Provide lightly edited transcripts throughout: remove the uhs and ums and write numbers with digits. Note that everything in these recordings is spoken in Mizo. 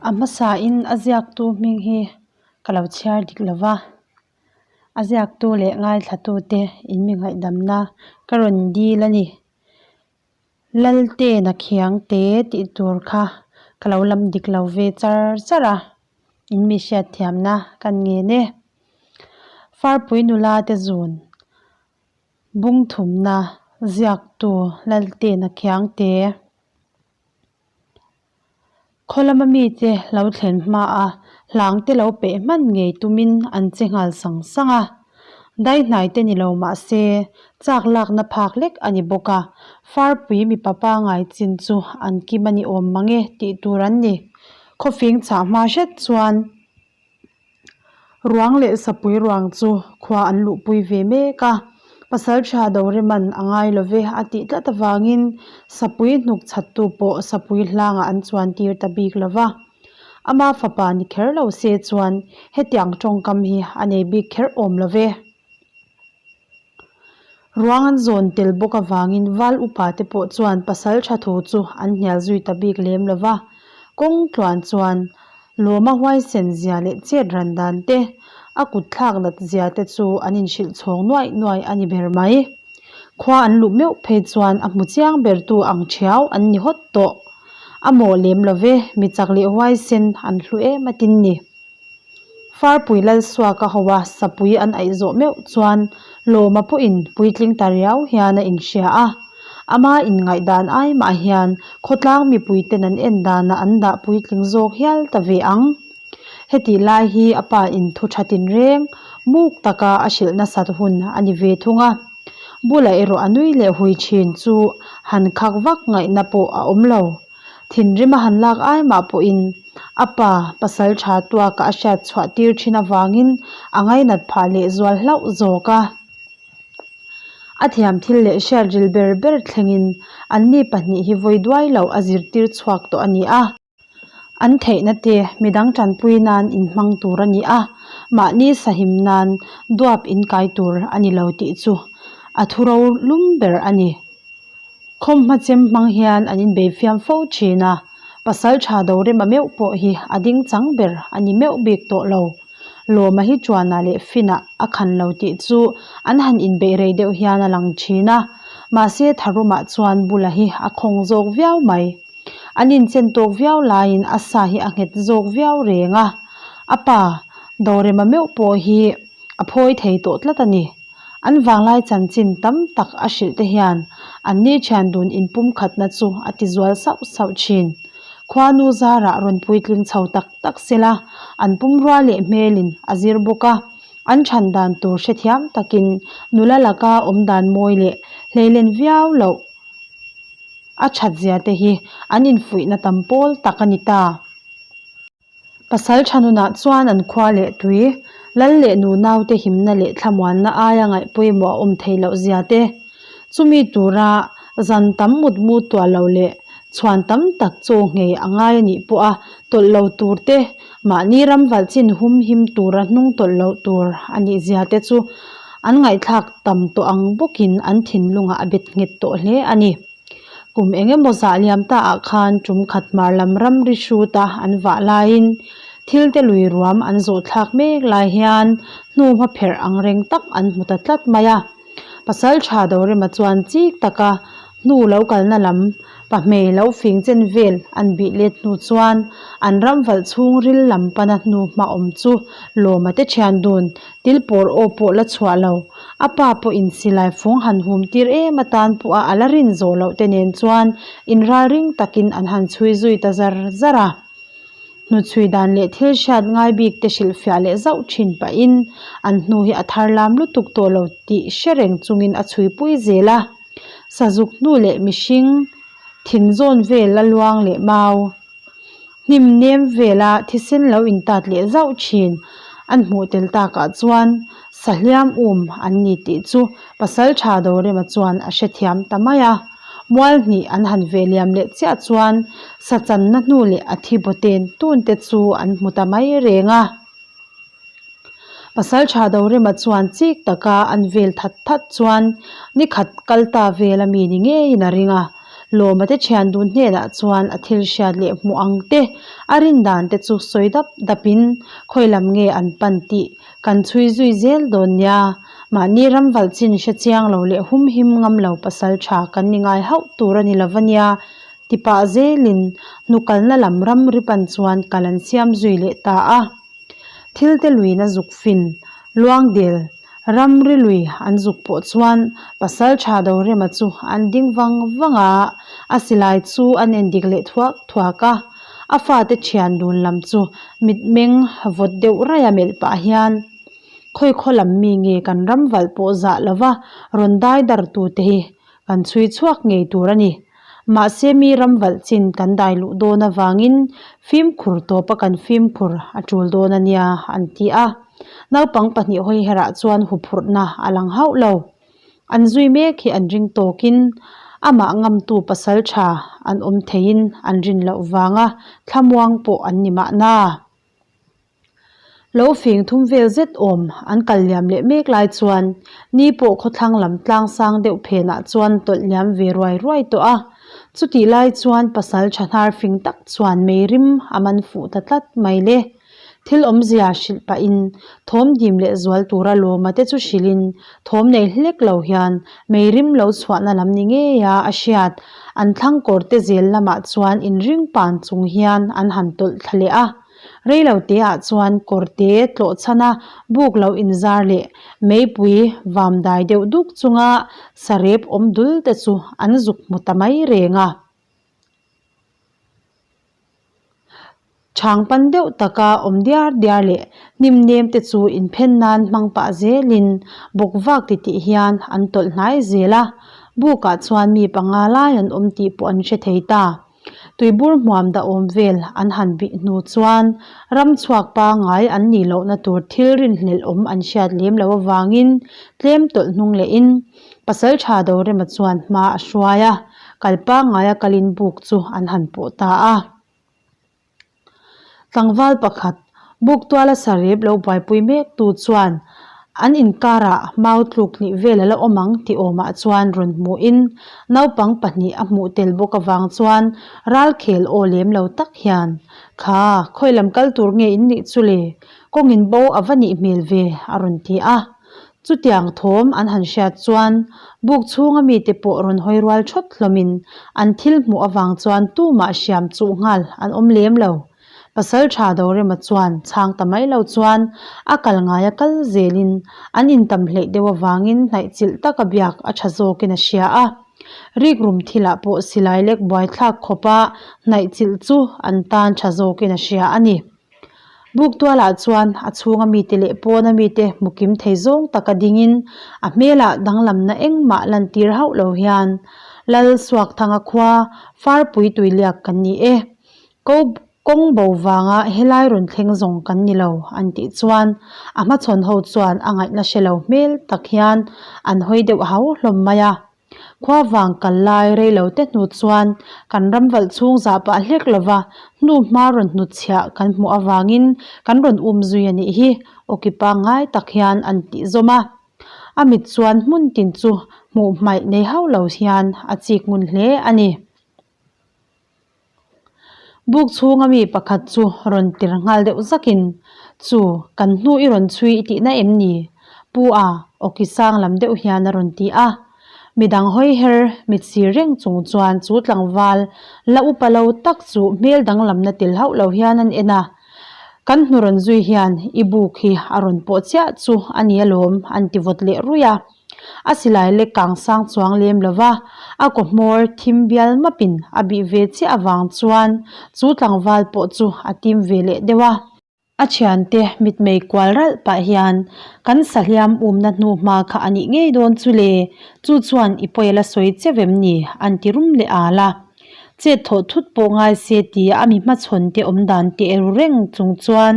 A hmasain a ziaktu hming hi ka lo chhiar dik lo va, a ziaktu leh ngaithlatute in mi ngaihdamna ka rawn dil a ni. Laltena khiang te tih tur kha ka lo lam dik lo ve char char a, in mi hriatthiamna kan ngen e. Farpui nula te zun bung thumna ziaktu Laltena khiang te. Khaw lama mite lo thlen hmaa hlang te lo peh hman ngei tumin an che nghal sang sang a. Dai hnai te ni lo mah se chak lakna phak lek a ni bawk a, farpui mipa pangai chin chu an kim a ni awm mang e tih tur an ni. Khawfing chhah hma hret chuan Ruang leh sapui ruang chu khua an luhpui ve mek a, pasal tha Doreman a ngai lo ve a tih tlat avangin sapui hnuk chhattu pawh sapui hlangah an chuan tir ta bik lo va. Ama fapa ni kher lo se chuan hetiang tawngkam hi a nei bik kher awm lo ve. Ruang an zawn tel bawk avangin val upa te pawh chuan pasal tha thu chu an hnial zui ta bik lem lo va. Kawng tluan chuan lawma huaisen zia leh chet ran dan te, a kut thlak nat zia te chu an inhrilh chhawng nuaih nuaih a ni ber mai. Khua an luh meuh phei chuan a hmu chiang bertu ang thiau an ni hawt tawh. A mawh lem lo ve, mi chak leh huaisen an hlu em atin ni. Farpui Lalsuaka hoa sapui an aih zawh meuh chuan Lawma pawhin puitling ta riau hian a inhria a. Ama inngaihdan ai mah hian khawtlang mipuiten an en danah an dah puitling zawk hial ta ve ang. Hetih lai hi a pa in thu tha tinreng muk taka a hrilh nasat hun a ni ve thung a. Bulah erawh a nui leh hui thin chu han khak vak ngaihna pawh a awm lo. Thinrim a han lak ai mah pawhin a pa pasal tha tuaka a hriat chhuah tir thin avangin a ngainat phah leh zual hlauh zawk a. A thiam thil leh hriat ril ber ber thlengin anni pahnih hi vawi duai loh a zirtir chhuak tawh a ni a. An theihna te midang tanpui nan inhmang tur a ni a, mahni sahim nan duap inkai tur a ni lo tih chu a thuro lum ber a ni. Khawmhma chem hmang hian an inbei fiam fo thin a, pasal tha Dorema meuh pawh hi a ding chang ber a ni meuh bik tawh lo. Lawma hi Chuana leh Fina a khan lo tih chu an han inbeih rei deuh hian a lang thin a, mahse Tharumah chuan Bula hi a khawng zawk viau mai. An inchen tawk viau laiin a sa hi a nghet zawk viau reng a, a pa Dorema meuh pawh hi a phawi thei tawh tlat a ni. An vanglai chanchin tam tak a hrilh te hian an ni thian dun inpumkhatna chu a ti zual sauh sauh thin. Khuanu zarah rawn puitling chho tak tak sela, an pumrua leh hmelin a zir bawk a, an chhan dan tur hrethiam takin nula laka awm dan mawi leh hleilen viau loh a that zia te hi an infuihna tam pawl tak a ni ta. Pasal tha nunah chuan an khua leh tui, lal leh nu naute himna leh thlamuanna aia ngaih pawimawh a awm theih loh zia te, chumi tura zan tam mut mu tuah lo leh chhuan tam tak chaw nghei a ngai a nih pawha tawlh lo tur te, mahni ram valh chin hum him tura hnung tawlh loh tur a nih zia te chu an ngaihthlak tam tawh ang bawkin an thinlungah a bet nghet tawh hle a ni. Kum eng emaw zah liam ta ah khan tum khat hmar lam ramri hrut a an vah laiin thil te lui ruam an zawh thlak mek lai hian hnu hma pherh ang reng tak an hmu ta tlat mai a. Pasal tha Dorema chuan chik taka hnu lo kalna lam pahmei lo fing chen vel an bih let hnu chuan an ram valh chhung ril lam pana hnu hma awm chu lawma te thian dun til pawr aw pawh la chhuah lo. A pa pawhin silai fung han hum tir em atan pawh a la rin zawh loh te nen chuan inralring takin an han chhui zui ta zar zar a. Hnuchhui dan leh thil hriat ngai bik te hrilhfiah leh zauh thin pahin an hnu hi a thar lam lutuk tawh lo tih hre reng chungin a chhui pui zel a. Sazuk hnu leh mihring thin zawn vel a luang leh mau. Hnim nem vela thisen lo intat leh zauh thin an hmuh tel takah chuan sahliam um an ni tih chu pasal tha Dorema chuan a hrethiam ta mai a. Mual hnih an han ve liam leh chiah chuan sa channa hnu leh a thi baw ten tun te chu an hmu ta mai reng a. Pasal tha Dorema chuan chik taka an vel that that chuan nikhat kal ta vel ami ni ngeiin a ring a. Lawma te thian dun hnenah chuan a thil hriat leh hmuh ang te, a rin dan te chu sawi dap dapin khawi lam nge an pan tih kan chhui zui zel dawn nia. Mahni ram valh chin hre chiang lo leh humhim ngam lo pasal tha kan ni ngai hauh tur a ni lo va nia ti pah zelin hnukalna lam ramri pan chuan kal an siam zui leh ta a. Thil te luiin a zuk fin, Luangdel, ramri lui an zuk pawh chuan pasal tha Dorema chu an ding vang vang a, a silai chu an endik leh thuak thuak a. A fate thian dun lam chu mitmeng vawt deuh raih a melh pah hian, Khawi khaw lam mi nge kan ram valh pawh zah lova rawn dai dar tute hi kan chhui chhuak ngei tur a ni. Mahse mi ram valh chin kan dai luh dawn avangin fimkhur tawpa kan fimkhur a tul dawn a nia an ti a. Naupang pahnih hawi herah chuan huphurhna a lang hauh lo. An zui mek hi an ring tawkin amah ngamtu pasal tha an awm theiin an rin loh vanga thlamuang pawh an ni mahna. Lo fing thum vel zet awm an kal liam leh mek lai chuan ni pawh khawthlang lam tlang sang deuh phenah chuan tawlh liam ve ruai ruai tawh a. Chutih lai chuan pasal tha hnar fing tak chuan mei rim a man fuh ta tlat mai le. Thil awmzia hrilh pahin thawm dim leh zual tura lawma te chu hrilhin thawm nei hlek lo hian mei rim lo chhuahna lam ni ngei a a hriat. An thlang kawr te zel lamah chuan inring pan chung hian an han tawlh thla leh a. Reilo te ah chuan kawrte tlawh chhana buk lo inzar leh meipui vam dai deuh duk chunga sarep awm dul te chu an zuk hmu ta mai reng a. Chhang pan deuh taka awm diar diar leh hnim nem te chu inphen nan hmang pah zelin bawk vak titih hian an tawlh hnai zel a, bukah chuan mi panga lai an awm tih pawh an hre thei ta. Tuibur hmuam dahawm vel an han bih hnu chuan ram chhuak pangngai an nih lohna tur thil rinhlelh awm an hriat lem loh avangin tlem tawlh hnung lehin Pasaltha Dorema chuan hma a hruai a, kal pangngaia kalin buk chu an han pawh ta a. Tlangval pakhat, buk tuala sarep lo buaipui mek tu chuan an inkarah mau tluk hnih vel a la awm ang tih awmah chuan rawn hmuhin naupang pahnih a hmuh tel bawk avang chuan ralkhel aw lem lo tak hian, Kha, khawi lam kal tur nge in nih chu le? Kawngin bo a va nih hmel ve a rawn ti a. Chutiang thawm an han hriat chuan buk chhunga mite pawh rawn hawi rual thawt hlawmin an thil hmuh avang chuan tumah hriam chuh nghal an awm lem lo. Pasaltha Dorema chuan chhang ta mai lo chuan a kal ngaia kal zelin an intam hleih deuh avangin hnaihchilh taka biak a tha zawkin a hria a. Rikrum thilah pawh silai lek buaithlak khawpa hnaihchilh chu an tan tha zawkin a hria a ni. Buk tualah chuan a chhunga mite leh pawna mite hmu kim thei zawng taka dingin a hmelah danglamna engmah lantir hauh lo hian Lal Suakthanga khua Farpui tuiliak kan ni e. Ko kawng bo vanga helai rawn thleng zawng kan ni lo an tih chuan a hmachhawn ho chuan a ngaihna hre lo hmel tak hian an hawi deuh hau hlawm mai a. Khua vang kal lai rei lo te hnu chuan kan ram valh chhung zah pah hlek lova hnu hma rawn hnutchhiah kan hmuh avangin kan rawn um zui a nih hi awki pangngai tak hian an tih zawm a. A mit chuan hmun tin chu hmuh hmaih nei hauh lo hian a chik ngun hle a ni. Buk chhunga mi pakhat chu rawn tir nghal deuh zakin, Chu, kan hnu i rawn chhui i tihna em ni? Pu a, awki sang lam deuh hian a rawn ti a. Midang hawi her mit sir reng chung chuan chu tlangval la upa lo tak chu hmel danglamna tel hauh lo hian an en a. Kan hnu rawn zui hian i buk hi a rawn pawh chiah chu a ni alawm an ti vawt leh ruih a. A silai lek kang sang chuang lem lo va, a kaw hmawr thim bial mapin a bih ve chiah avang chuan chu tlangval pawh chu a tim ve leh deuh a. A thiante mitmei kual ralh pah hian, Kan sahliam umna hnu hma kha a nih ngei dawn chu le, chu chuan i pawi a la sawi che vem ni? an ti rum leh al a. Chet thawh thut pawh ngai se tia a mi hmachhawn te awm dan te eru reng chung chuan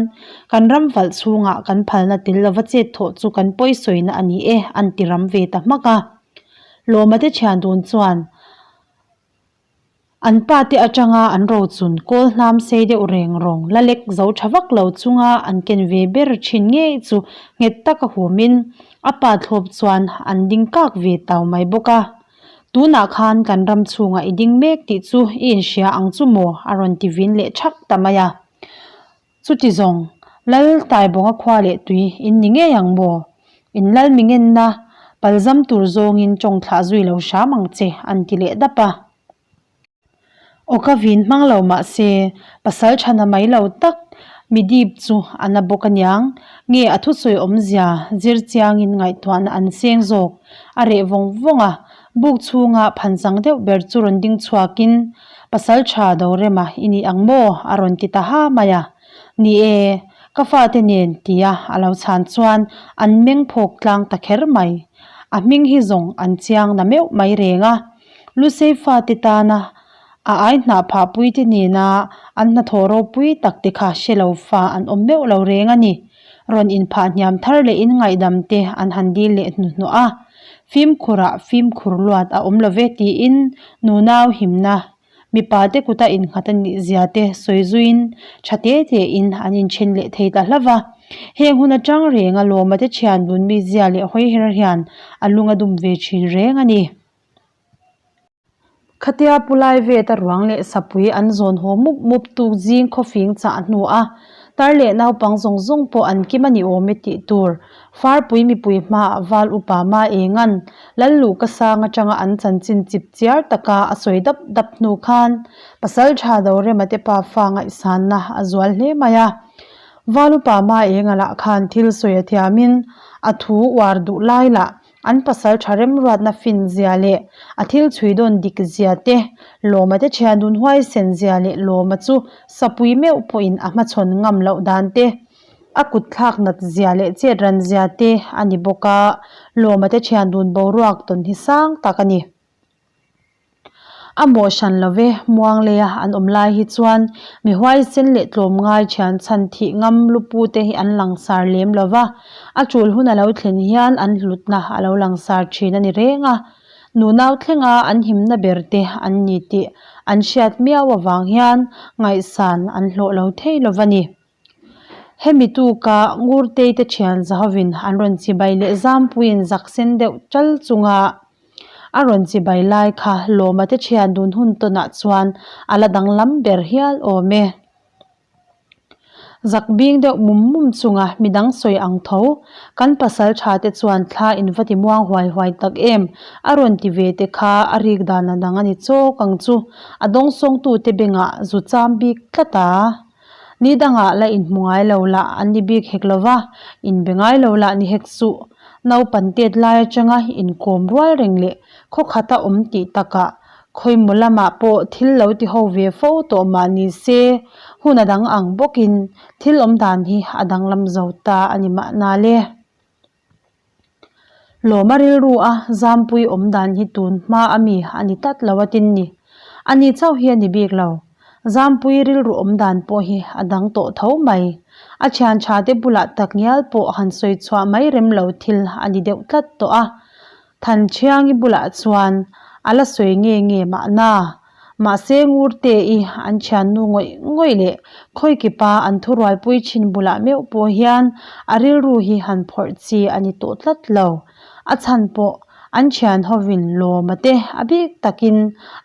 kan ram valh chhungah kan phalna tel lova chet thawh chu kan pawisawina a ni e an ti ram ve ta hmak a. Lawma te thian dun chuan an pa te atanga an rochun kawl hnam sei deuh reng rawng la lek zo tha vak lo chunga an ken ve ber thin ngei chu nghet taka humin a pa thlawp chuan an ding kak ve tau mai bawk a. Tunah khan kan ram chhungah i ding mek tih chu i inhria ang chu maw? a rawn ti vin leh thak ta mai a. Chuti zawng, Lal Taibawnga khua leh tui in ni ngei ang maw? In lal mi ngenna palzam tur zawngin tawng thlah zui lo hram ang che, an ti leh dap a. Aw ka vin hmang lo mah se, pasal thana mai lo tak mi dip chu a na bawk aniang. Nge a thusawi awmzia zir chiangin ngaihtuahna an seng zawk a reh vawng vawng a, buk chhunga phanchang deuh ber chu rawn ding chhuakin pasal tha Dorema i ni ang maw? a rawn ti ta ha mai a. Ni e, ka fate nen tia a lo chhan chuan an meng phawk tlang ta kher mai. A hming hi zawng an chiang na meuh mai reng a. Lusei fate tana a ai hnah phahpui te nena an hnathawh ropui tak te kha hre lo fa an awm meuh lo reng a ni. Rawn inphah hniam thar leh in ngaihdam te an han dil leh hnuhnawh a. Fimkhurah fimkhur luat a awm lo ve tiin nunau himna mipa te kuta innghat a nih zia te sawi zuiin tha te te in an inthen leh thei ta hlauh va. Heng hun atang renga lawma te thian dun mi zia leh hawi her hian a lung a dum ve thin reng a ni. Khatia pu lai veta ruang leh sapui an zawn haw mup mup tuk zing khawfing chah hnu a, tar leh naupang zawng zawng pawh an kim a ni awm e tih tur. Farpui mipui hmaah val upa ma engan lal luh ka sang atanga an chanchin chip chiar taka a sawi dap dap hnu khan pasal tha Dorema te pa fa ngaihsanna a zual hle mai a. Val upa ma enga lah khan thil sawi a thiamin a thu uar duh lai lah An pasal tha remruatna fin zia leh a thil chhui dawn dik zia te, Lawma te thian dun huaisen zia leh Lawma chu sapui meuh pawhin a hmachhawn ngam loh dan te, a kut thlak nat zia leh chet ran zia te a ni bawk a, Lawma te thian dun boruak tawn hi sang tak a ni. A mawh hran lo ve, Muangleia an awm lai hi chuan mi huaisen leh tlawmngai thian chhan thih ngam lupu te hi an langsar lem lo va, a tul hun a lo thlen hian an hlutna a lo langsar thin a ni reng a. Nunau thlenga an himna ber te an ni tih an hriat miau avang hian ngaihsan an hlawh lo thei lo va ni. Hemi tuka Ngurtei te thian zahovin an rawn chibai leh Zampuiin zak sen deuh tal chunga a rawn chibai lai kha Lawma te thian dun hun tawnah chuan a la danglam ber hial awm e. Zak bing deuh mum mum chunga midang sawi ang tho, kan pasal tha te chuan thla in va ti muang huai huai tak em a rawn ti ve te kha a rik dan a dang a ni chawk ang chu a dawngsawngtute bengah zu cham bik tlat a. Ni dangah la inhmu ngai lo lah an ni bik hek lo va, inbe ngai lo lah ni hek suh. Naupan tet lai atanga inkawm rual reng leh khaw khata awm tih takah khawimaw lamah pawh thil lo ti ho ve fo tawh mah ni se, hun a dang ang bawkin thil awm dan hi a danglam zo ta a ni mahna le. Lawma rilru a zampui awm dan hi tun hma a mi a ni tlat lo a tin ni. A ni chauh hi a ni bik lo. Zampui rilru awm dan pawh hi a dang tawh tho mai. A thian tha te bulah takngial pawh han sawi chhuah mai rem lo thil a ni deuh tlat tawh a. Thanchhiangi bulah chuan a la sawi nge nge mahna. Mahse Ngurte-i an thiannu ngawih ngawih leh Khawikipa an thurualpui thin bulah meuh pawh hian a rilru hi han phawrh chi a ni tawh tlat lo. A chhan pawh an thian hovin Lawma te a bik takin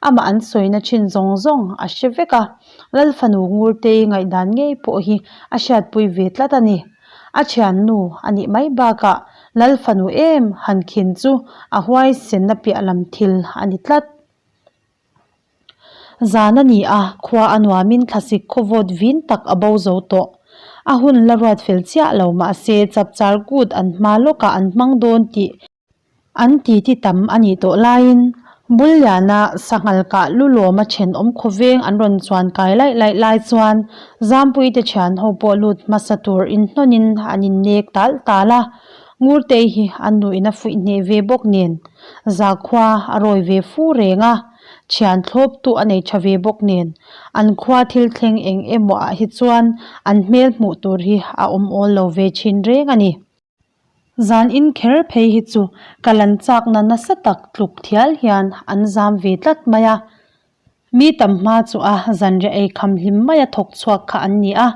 amah an sawina thin zawng zawng a hre vek a, Lalfanu Ngurte-i ngaihdan ngei pawh hi a hriatpui ve tlat a ni. A thiannu a nih mai bakah Lalfanu em han khin chu a huaisenna piah lam thil a ni tlat. Zan a ni a, khua a nuamin thlasik khawvawt vin tak a bo zo tawh. A hun la ruat fel chiah lo mahse chapchar kut an hma lawkah an hmang dawn tih an titi tam a nih tawh laiin Bulliana sanghal kah lulawma thenawm khawveng an rawn chuan kai laih laih lai chuan Zampuite thian ho pawh lut hmasa tur inhnawnin an innek tal tal a, Ngurtei hi a nuin a fuih hneh ve bawk nen Zakhua a rawi ve fu reng a, thian thlawptu a nei tha ve bawk nen an khua thil thleng eng emaw ah hi chuan an hmel hmuh tur hi a awm awl lo ve thin reng a ni. Zan in kher phei hi chu ka lan chakna nasa tak tluk thial hian an zam ve tlat mai a. Mi tam hma chu a zanriah ei kham hlim maia thawk chhuak kha an ni a,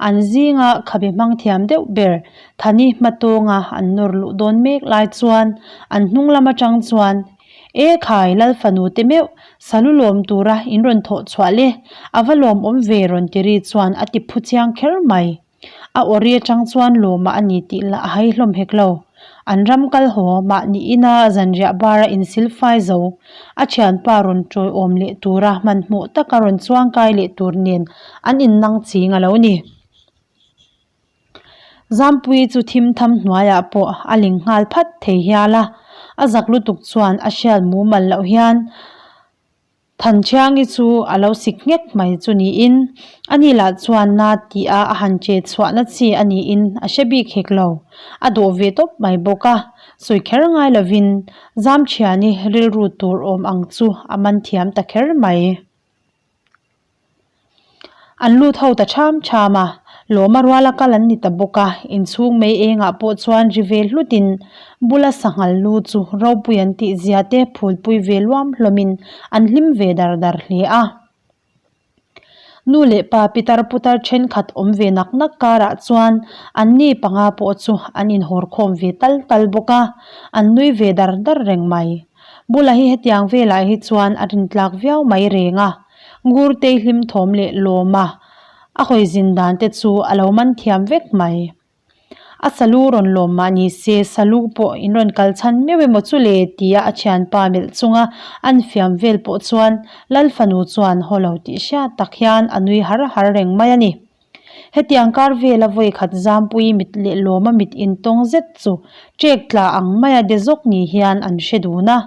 an zinga khabe hmang thiam deuh ber Thani hmatawnga an nawr luh dawn mek lai chuan an hnung lam atang chuan. E khai, Lal fanu te meuh, salu lawm tura in rawn thawh chhuah le, a va lawmawm ve rawn ti ri chuan a ti phu chiang kher mai. A awri atang chuan lawma a ni tih lah a hai hlawm hek lo. An ram kal haw mahni ina zanriah bara insilfai zo, a thianpa rawn tawiawm leh tura hmanhmawh taka rawn chuangkai leh tur nen an innang ching a lo ni. Zampuii chu thim tham hnuaiah pawh a ling nghal phat thei hial a, a zak lutuk chuan a hriat mumal loh hian Thanchiangi chu a lo sik nghek mai chu niin ani lah chuan na tih a a han che chhuahna chi a niin a hre bik hek lo. A dawh ve tawp mai bawk a, sawi kher ngai lovin Zamthiani rilru tur awm ang chu a man thiam ta kher mai. An lut ho ta ṭham ṭham a, lawma ruala kal an ni ta bawk a, inchhung mei engah pawh chuan ri ve hlutin bula sanghal lu chu ropui an tih zia te phulpui ve luam hlawmin an hlim ve dar dar hle a. Nu leh pa pitar putar thenkhat awm ve nak nak karah chuan anni panga pawh chu an inhawr khawm ve tal tal bawk a, an nui ve dar dar reng mai. Bula hi hetiang velah hi chuan a rintlak viau mai reng a, Ngurtei hlim thawm leh lawma a hawi zin dan te chu a lo man thiam vek mai. A salu rawn lawm mah ni se salu pawh in rawn kal chhan meuh emaw chu le tia a thianpa melh chunga an fiam vel pawh chuan Lal fanu chuan haw lo tih hriat tak hian a nui har har reng mai a ni. Hetiang kar vela vawi khat Zampui mit leh Lawma mit intawng zet chu ṭek tla ang maia de zawk ni hian an hre dun a,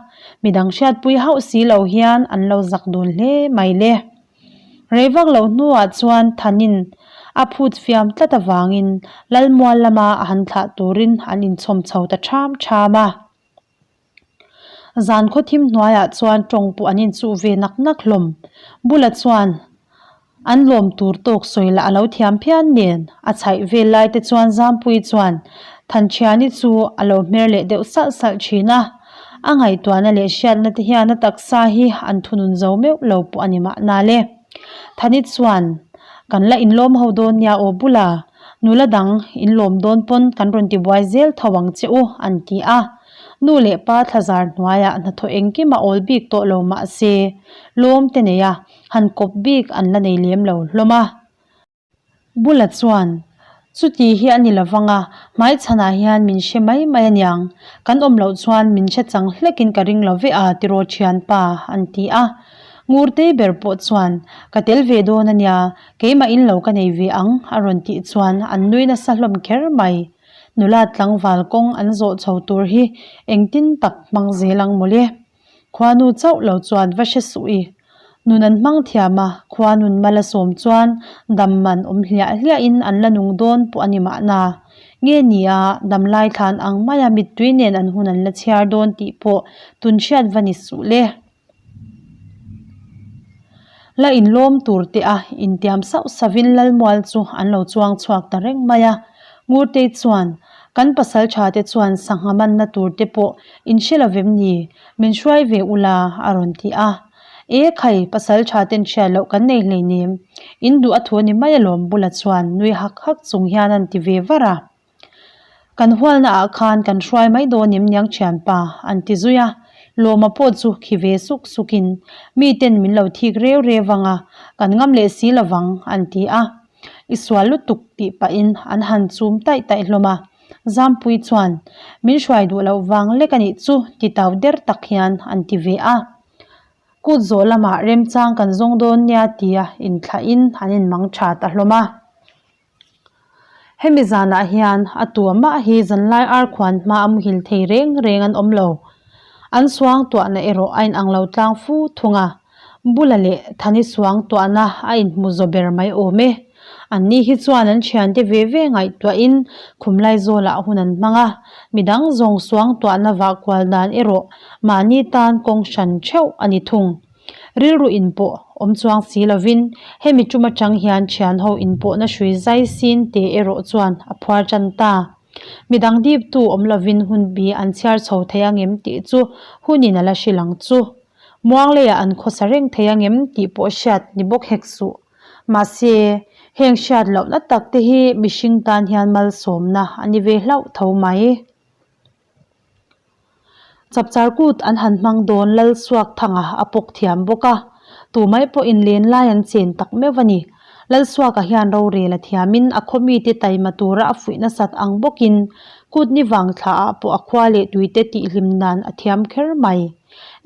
midang hriatpui hauh si lo hian an lo zak dun hle mai le. Rei vak lo hnuah chuan Thanin a phut fiam tlat avangin Lalmual lama a han thlah turin an inchhawm chho ta ṭham ṭham a. Zan khawthim hnuaiah chuan tawng pawh an inchuh ve nak nak hlawm. Bula chuan an lawm tur tawk sawi lah a lo thiam phian nen a chhaih vel lai te chuan Zampuii chuan Thanṭhiani chu a lo hmer leh deuh salh salh thin a. A ngaihtuahna leh hriatna te hian a taksa hi an thunun zo meuh lo pawh a ni mahna le. Thani chuan Kan la inlawm ho dawn nia aw Bula, nula dang inlawm dawn pawn kan rawn tibuai zel tho ang che u an ti a. Nu leh pa thlazar hnuaiah hnathawh engkim a awl bik tawh lo mah se, lawm te nei a, han kawp bik an la nei lem lo hlawm a. Bula chuan, Chuti hi a ni lo vang a, hmaichhanah hian min hre mai mai aniang, kan awm loh chuan min hre chang hlekin ka ring lo ve a tiraw thianpa, an ti a. Ngurtei ber pawh chuan, Ka tel ve dawn ania, keimah in lo ka nei ve ang, a rawn tih chuan an nui nasa hlawm kher mai. Nula tlangval kawng an zawh chho tur hi engtin tak hmang zel ang mawle. Khuanu chauh lo chuan va hre suh i. Nun an hmang thiam a, khuanun mal a sawm chuan dam man awm hliah hliahin an la nung dawn pawh a ni mahna. Nge ni a, damlai thlan ang maia mittui nen an hun an la chhiar dawn tih pawh tun hriat va ni suh le. La inlawm tur te a intiam sauh sauhin Lalmual chu an lo chuang chhuak ta reng mai a. Ngurtei chuan, Kan pasal tha te chuan sangha manna tur te pawh in hre lo vem ni? Min hruai ve ula a rawn ti a. E khai, pasal tha ten hriat loh kan nei hleinem. In duh a thu a ni mai alawm Bula chuan nui hak hak chung hian an ti ve var a. Kan hualna ah khan kan hruai mai dawn em niang thianpa? an ti zui a, Lawma pawh chu khi ve suk suk in mi ten min lo thik reu reu vang a, kan ngam leh si lo vang an ti a, I sual lutuk tih pah in an han chum taih taih hlawm a, Zampui chuan min hruai duh loh vang lek a nih chu ti tau der tak hian an ti ve a. Kut zawh lamah remchang kan zawng dawn nia tia inthlah in an inmang tha ta hlawm a. Hemi zanah hian a tua mah hi zanlai ar khuan hma a muhil thei reng reng an awm lo. An suang tuahna erawh a inang lo tlang fu thung a, Bula leh Thani suang tuahna a inhmu zaw ber mai awm e. Anni hi chuan an thiante ve ve ngaihtuahin khumlai zawlah hun an hmang a, midang zawng suang tuahna vah kual dan erawh mahni tan kawng hran theuh a ni thung. Rilru inpawh awm chuang si lovin hemi tum atang hian thian ho inpawhna hrui zai sin te erawh chuan a phuar tan ta. Midang diptu awm lovin hun bi an chhiar chho thei angem tih chu hunin a la hrilh ang chu. Muang leiah an khawsa reng thei angem tih pawh hriat ni bawk hek suh. Mahse, heng hriat lohna tak te hi mihring tan hian malsawmna a ni ve hlauh tho mai. Chapchar kut an han hmang dawn Lal Suak Thanga a pawk thiam bawk a, tumai pawhin len lai an chen tak meuh a ni. Lal Suaka hian rorel a thiamin a khaw mite taima tura a fuih nasat ang bawkin kut ni vang thlaah pawh a khua leh tuite tihhlim nan a thiam kher mai.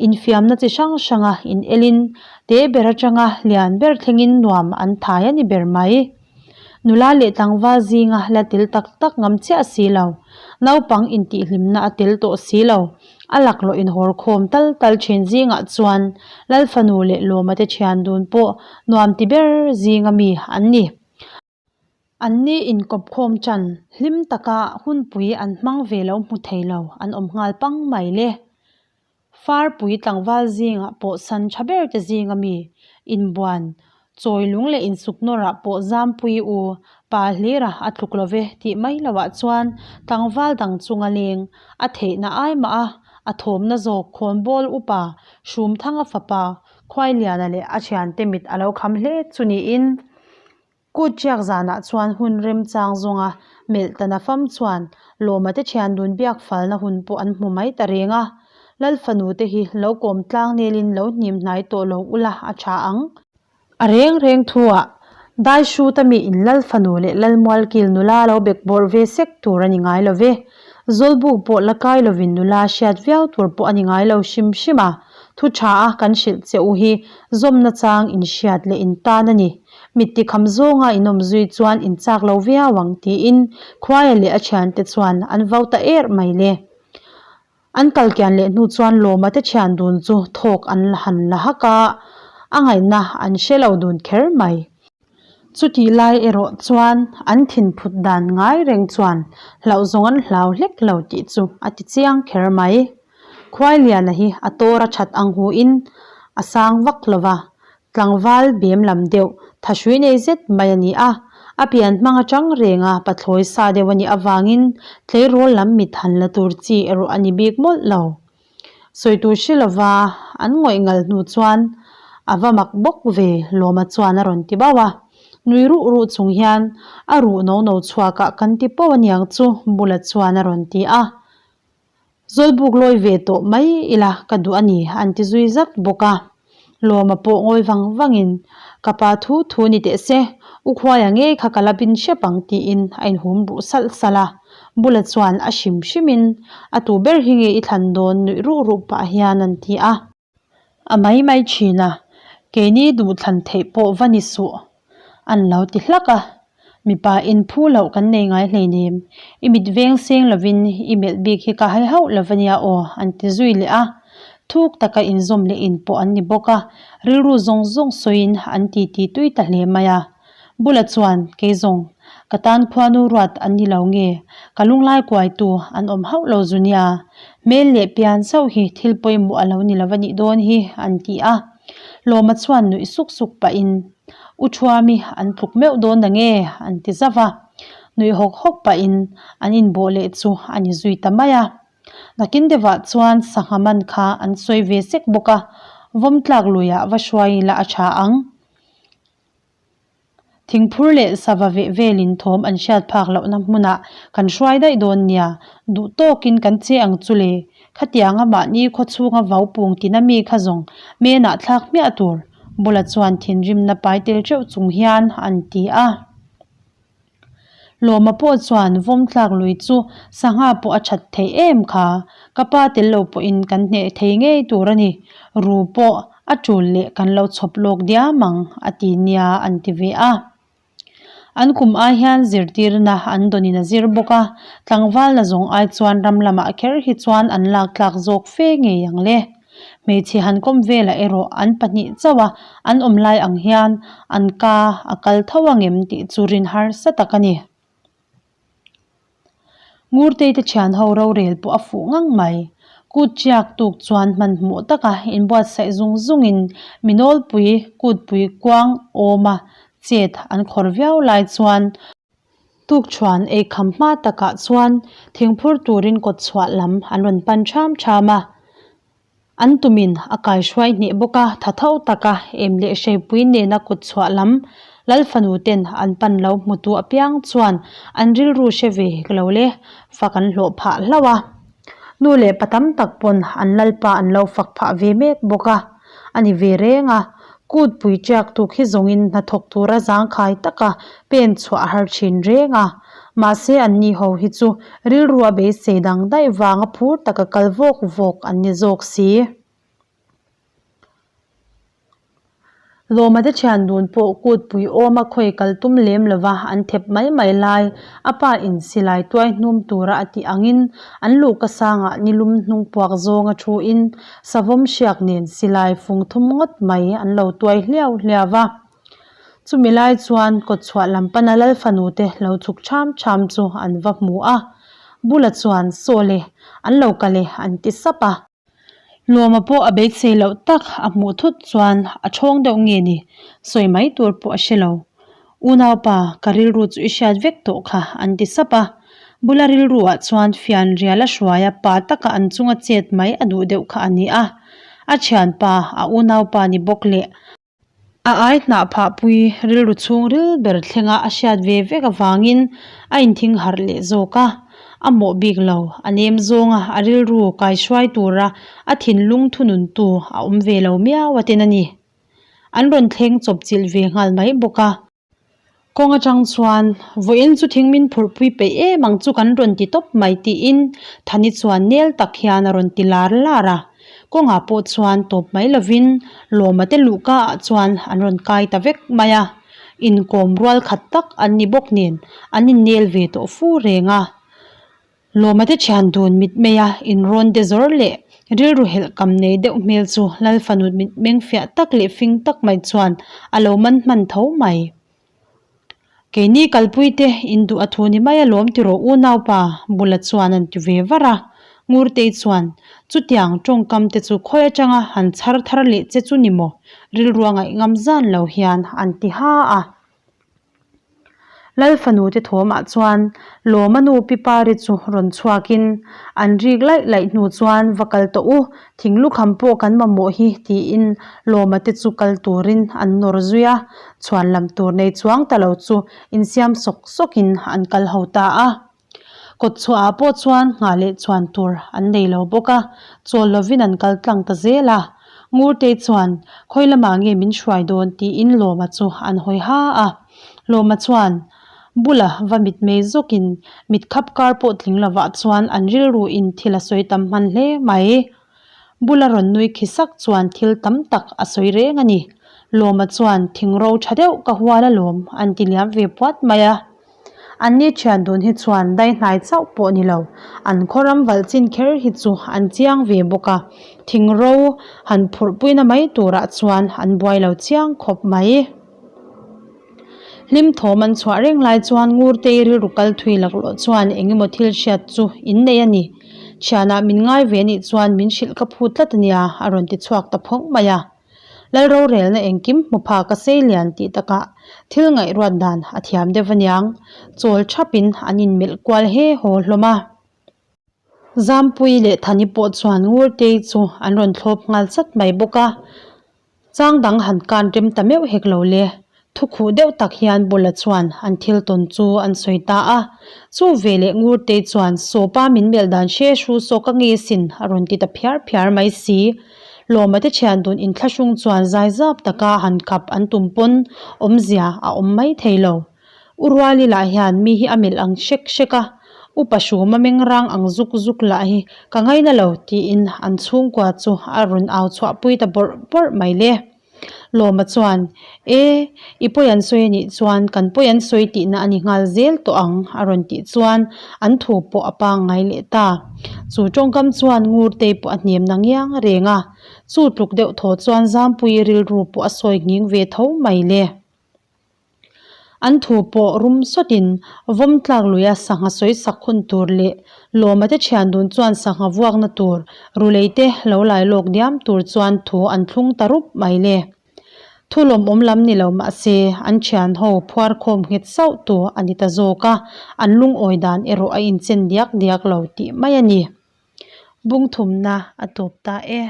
Infiamna chi hrang hranga in elin te ber atanga lian ber thlengin nuam an thai a ni ber mai. Nula leh tlangval zinga la tel tak tak ngam chiah si lo. Naupang intihhlimna a tel tawh si lo. A laklawh inhawr khawm tal tal thin zingah chuan Lal fanu leh Lawma te thian dun pawh nuam ti ber zinga mi an ni. Anni inkawpkhawm chan hlim taka hunpui an hmang ve lo hmu thei lo an awm nghal pang mai le. Farpui tlangval zingah pawh san tha ber te zinga mi inbuan chawi lung leh insuk nawrah pawh zampui u pa hlira a tluk lo ve tih mai loah chuan tlangval dang chunga leng a theihna ai mah a, a thawmna zawk khawnbawl upa Hrumthanga fapa Khuailiana leh a thiante mit a lo kham hle chu niin Kut ṭiak zanah chuan hun remchang zawnga melh ta na fam chuan Lawma te ṭhian dun biak falna hun pawh an hmu mai ta reng a. Lal fanu te hi lo kawm tlang nelin lo hnim hnai tawh lo ula a ṭha ang. A reng reng thuah dai hruta mi in Lal fanu leh Lal Mualkil nula lo bek bawrh ve sek tur a ni ngai lo ve. Zawlbuk pawh la kai lovin nula hriat viau tur pawh a ni ngai lo hrim hrim a. Thu ṭha a kan hrilh che u hi zawmna chang in hriat leh in tan a ni. Mitti kham zawnga in awm zui chuan in chak lo viau ang tiin Khuaia leh a thiante chuan an vo ta er mai le. An kal kian leh hnu chuan Lawma te thian dun chu thawk an la han la hak a, a ngaihna an hre lo dun kher mai. Chutih lai erawh chuan an thinphut dan ngai reng chuan hlauh zawng an hlau hlek lo tih chu a ti chiang kher mai. Khuailiana hi a tawr a that ang huin a sang vak lo va, Tlangval bem lam deuh, thahrui nei zet mai a ni a. A pian hmang atang renga pathlawi sa deuh a nih avangin tleirawl lam mit han la tur chi erawh a ni bik mawlh lo. Sawi tur hre lova an ngawih ngal hnu chuan a va mak bawk ve Lawma chuan a rawn ti bauh a. Nui ruh ruh chung hian a ruh no no chhuakah kan ti poh aniang chu Bula chuan a rawn ti a. Zawlbuk lawi ve tawh mai ila ka duh a ni an ti zui zat bawk a. Lawma pawh ngawi vang vangin, Ka pa thu thu ni teh se, u khuaia ngei kha ka la bin hrep ang tiin a inhum ruh salh salh a. Bula chuan a hrim hrimin, A tu ber hi nge i thlan dawn nuih ruh ruh pah hian an ti a. A mai mai thin a, keini duhthlan theih pawh va ni suh, an lo ti hlak a. Mipa inphu loh kan nei ngai hleinem, i mit veng seng lovin i melh bik hi ka hai hauh lo va nia aw, an ti zui leh a. Thuk taka inzawm leh in pawh an ni bawk a, rilru zawng zawng sawiin an titi tui ta hle mai a. Bula chuan, Kei zawng, ka tan khuanu ruat an ni lo nge? Ka lunglai kuaitu an awm hauh lo zu nia. Hmel leh pian chauh hi thil pawimawh a lo ni lo a nih dawn hi, an ti a. Lawma chuan nuih suk suk pahin, U Thuami an tluk meuh dawn na nge? an ti zauh a. Nuih hawk hawk pahin an inbawh leh chu a ni zui ta mai a. Nakin deuhah chuan sangha man kha an sawi ve sek bawk a, vawmtlak luiah va hruai ila a tha ang. Thingphur leh sava veh velin thawm an hriat phak lohna hmunah kan hruai daih dawn nia, duh tawkin kan che ang chu le. Khatianga mahni khaw chhunga vau pung tina mi kha zawng menah thlak hmiah tur, Bula chuan thinrimna pai tel teuh chung hian an ti a. Lawma pawh chuan vawm tlak lui chu sangha pawh a that theih em kha, ka pa tel lo pawhin kan hneh thei ngei tur a ni, ru pawh a tul leh kan lo chhawp lawk diam ang a ti nia an ti ve a. An kum ai hian zirtirna an dawnin a zir bawk a, tlangvalna zawng ai chuan ram lamah kher hi chuan an lak tlak zawk fe ngei ang le. Hmeichhe han kawm velah erawh an pahnih chauh a, an awm lai ang hian an ka a kal tho ang em tih chu rin harsa tak a ni. Ngurtei te thian ho rorel pawh a fuh ngang mai. Kut chiak tuk chuan hmanhmawh taka inbuatsaih zung zungin mi nawlpui kutpui kuang awma chet an khawr viau lai chuan Tukṭhuan ei kham hma takah chuan thingphur turin kawt chhuah lam an rawn pan ṭham ṭham a. An tumin a kaihruai hneh bawk a, tha tho taka em leh hreipui nena kawt chhuah lam Lal fanu ten an pan lo hmutu apiang chuan an rilru hre ve hek lo le, fak an hlawh phah hlauh a. Nu leh pa tam tak pawn an lalpa an lo fak phah ve mek bawk a, a ni ve reng a. Kut pui tiak tuk hi zawngin hnathawk tura zangkhai taka pen chhuah a har thin reng a. Mahse anni ho hi chu rilru a beisei dang daih vanga phur taka kal vawk vawk an ni zawk si. Lawma te thian dun pawh kut pui awma khawi kal tum lem lova an thep mai mai lai, a pa in silai tuai hnum tura a tih angin an luhka sangah nilum hnung puak zawnga thu in savawm hriak nen silai fung thum ngawt mai an lo tuai hliau hliau va. Chumi lai chuan kawtchhuah lam pana lal fanu te lo chhuk ṭham ṭham chu an va hmu a, Bula chuan Saw le, an lo kal e an ti sap a. Lawma pawh a beisei loh tak a hmuh thut chuan a ṭhawng deuh nge ni? Sawi mai tur pawh a hre lo. Unaupa, ka rilru chu i hriat vek tawh kha, an ti sap a. Bula rilruah chuan fian rial a hruai a, pa taka an chunga chet mai a duh deuh kha a ni a. A ṭhianpa, a unaupa ni bawk leh. A ai hnah phah pui rilru chhung ril ber thlenga a hriat ve vek avangin a inthing harh leh zawk a, a mawh bik lo, a nem zawnga a rilru kaihruai tura a thinlung thununtu a awm ve lo miau a ten a ni. An rawn thleng chawpchilh ve nghal mai bawk a. Kawng atang chuan, Vawiin chu thing min phurhpui peih em ang chu kan rawn ti tawp mai tiin Thani chuan nel tak hian a rawn ti lar lar a. Kawngah pawh chuan tawp mai lovin Lawma te luhka ah chuan an rawn kai ta vek mai a. Inkawm rual khat tak an ni bawk nen an innel ve tawh fu reng a. Lawma te thian dun mitmeia inrawn de zawr leh rilru helh kam nei deuh hmel chu Lalfanut mitmeng fiah tak leh fing tak mai chuan a lo man hman tho mai. Keini kalpui te in duh a thu ni mai alawm ti rawh unaupa bula chuan an ti ve var a. Ngurtei chuan chutiang tawngkam te chu khawi atanga han chhar thar leh che chu ni maw? Rilru a ngaih ngam zan lo hian an ti ha a. Lal fanu te thawmah chuan Lawma nu Pi Pari chu rawn chhuakin an rik laih laih hnu chuan va kal tawh u, thing lukham pawh kan mamawh hi tiin Lawma te chu kal turin an nawr zui a, chhuan lam tur nei chuang ta lo chu insiam sawk sawkin an kal ho ta a. Kawt chhuahah pawh chuan nghah leh chuan tur an nei lo bawk a, chawl lovin an kal tlang ta zel a. Ngurtei chuan, Khawi lamah nge min hruai dawn? tiin Lawma chu an hawi ha a. Lawma chuan, Bula va mitmei zawkin mit khap kar pawh tling lovah chuan an rilruin thil a sawi tam hman hle mai. Bula rawn nui khi sak chuan thil tam tak a sawi reng a ni. Lawma chuan, Thingro tha deuh ka hual alawm, an ti liam ve puat mai a. Anni thian dun hi chuan dai hnai chauh pawh ni lo, an khaw ram valh chin kher hi chu an chiang ve bawk a, thing ro han phurh puina mai turah chuan an buai lo chiang khawp mai. Hlim thawm an chhuah reng lai chuan Ngurtei rilru kal thui laklawh chuan eng emaw thil hriat chu in nei a ni. Thianah min ngai ve anih chuan min hrilh ka phut tlat a nia, a rawn ti chhuak ta phawng mai a. Lal rorelna engkim hmu phak a sei lian tih takah thil ngaihruat dan a thiam deuh aniang. Chawl thapin an inmelh kual he haw hlawm a. Zampui leh Thani pawh chuan Ngurtei chu an rawn thlawp nghal chat mai bawk a. Chang dang han kan rem ta meuh hek lo le. Thu khuh deuh tak hian Bawla chuan an thil tawn chu an sawi ta a. Chu veleh Ngurtei chuan Sawpa min melh dan hre hru saw ka nge sin a rawn ti ta phiar phiar mai si. Lawma te thian dun inthlahrung chuan zaizap taka han khap an tum pawn awmzia a awm mai thei lo. U Ruali lah hian mi hi a melh ang hrek hrek a, Upa Hruma meng rang ang zuk zuk lah hi ka ngaina lo tiin an chhungkua chu a rawn au chhuahpui ta bawrh bawrh mai le. Lawma chuan, E, i pawi an sawi anih chuan kan pawi an sawi tihna a ni nghal zel tawh ang, a rawn tih chuan an thu pawh a pangngai leh ta. Chu tawngkam chuan Ngurtei pawh a hnem na ngiang reng a, chu tluk deuh thaw chuan Zampuii rilru pawh a sawi nghing ve tho mai le. An thu pawh rum sawtin vawm tlak luia sangha sawi sak hun tur leh Lawma te thian dun chuan sangha vuakna tur rulei te lo lai lawk diam tur chuan thu an thlung ta rup mai le. Thu lawmawm lam ni lo mahse an thian ho phuar khawm nghet sauh tu a ni ta zawk a, an lungawi dan erawh a inchen diak diak lo tih mai a ni. Bungthumna a tawp ta e.